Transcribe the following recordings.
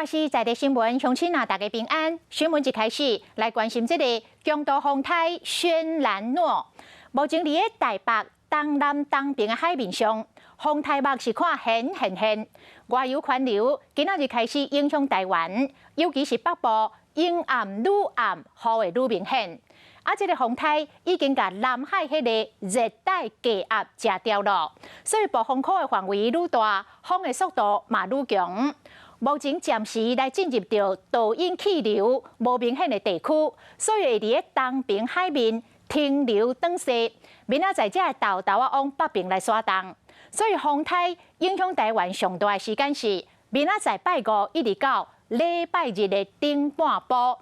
視在地新聞，鄉親啊，大家平安。新聞一開始來關心這個強度風颱軒嵐諾。目前佇咧台北東南東邊的海面上，風颱目是看現現現，外遊環流今仔日開始影響台灣，尤其是北部，陰暗愈暗，雨會愈明顯。啊，這個風颱已經共南海彼个熱帶低壓食掉囉，所以暴風區的範圍愈大，風的速度嘛愈強。目前暫時來進入著導引氣流無明顯的地區，所以會佇咧東爿海面停留轉勢，明仔載才會沓沓仔往北爿來徙動。所以風颱影響台灣上大的時間是明仔載拜五一直到禮拜日的頂半晡。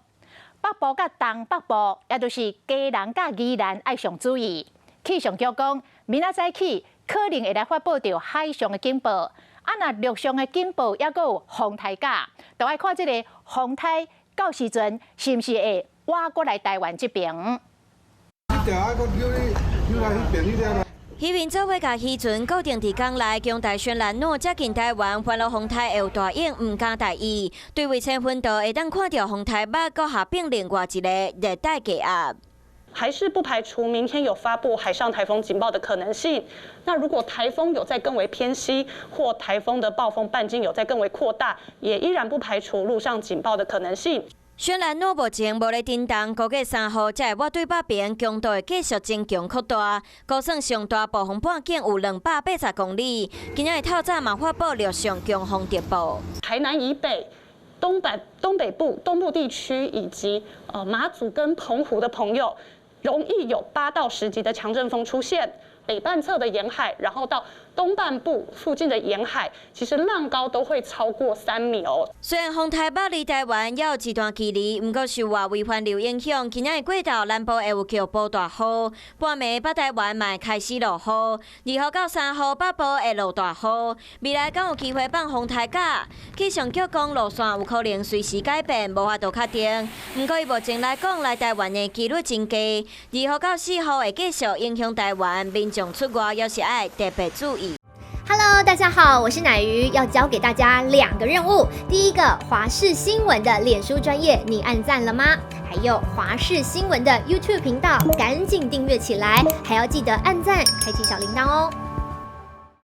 北部佮東北部，也就是基隆佮宜蘭愛上注意。氣象局講，明仔載起可能會來發布著海上的警報。啊，若陸上的警報猶閣有風颱甲，就愛看這個風颱到時陣是毋是會倚過來台灣這邊。漁民做伙共漁船固定佇港內，強台軒嵐諾接近台灣，環流風颱會有大影，毋敢大意。對位千分度會當看著風颱目，閣合併另外一個熱帶低壓。還是不排除明天有發布海上颱風警報的可能性。那如果颱風有再更為偏西，或颱風的暴風半徑有再更為擴大，也依然不排除陸上警報的可能性。軒嵐諾目前無咧振動，估計3號才會倚對北爿，強度會繼續增強擴大。估算上大暴風半徑有280公里。今仔日透早嘛發布陸上強風特報。台南以北、東北、東北部、東部地區以及馬祖跟澎湖的朋友，容易有8到10級的強陣風出現。北半側的沿海，然後到東半部附近的沿海，其實浪高都會超過3米哦。雖然風颱目離台灣猶有一段距離，毋過受外圍環流影響，今仔日過晝南部會有局部大雨，半暝北台灣嘛會開始落雨。2號到3號北部會落大雨，未來敢有機會放風颱假？氣象局講路線有可能隨時改變，無法度確定。毋過以目前來講，來台灣的幾率真低。2號到4號會繼續影響台灣，民眾出外猶是愛特別注意。 Hello，大家好，我是奶魚，要交給大家兩個任務。第一個，華視新聞的臉書專頁，你按讚了嗎？還有華視新聞的 YouTube 頻道，趕緊訂閱起來，還要記得按讚，開啟小鈴鐺哦。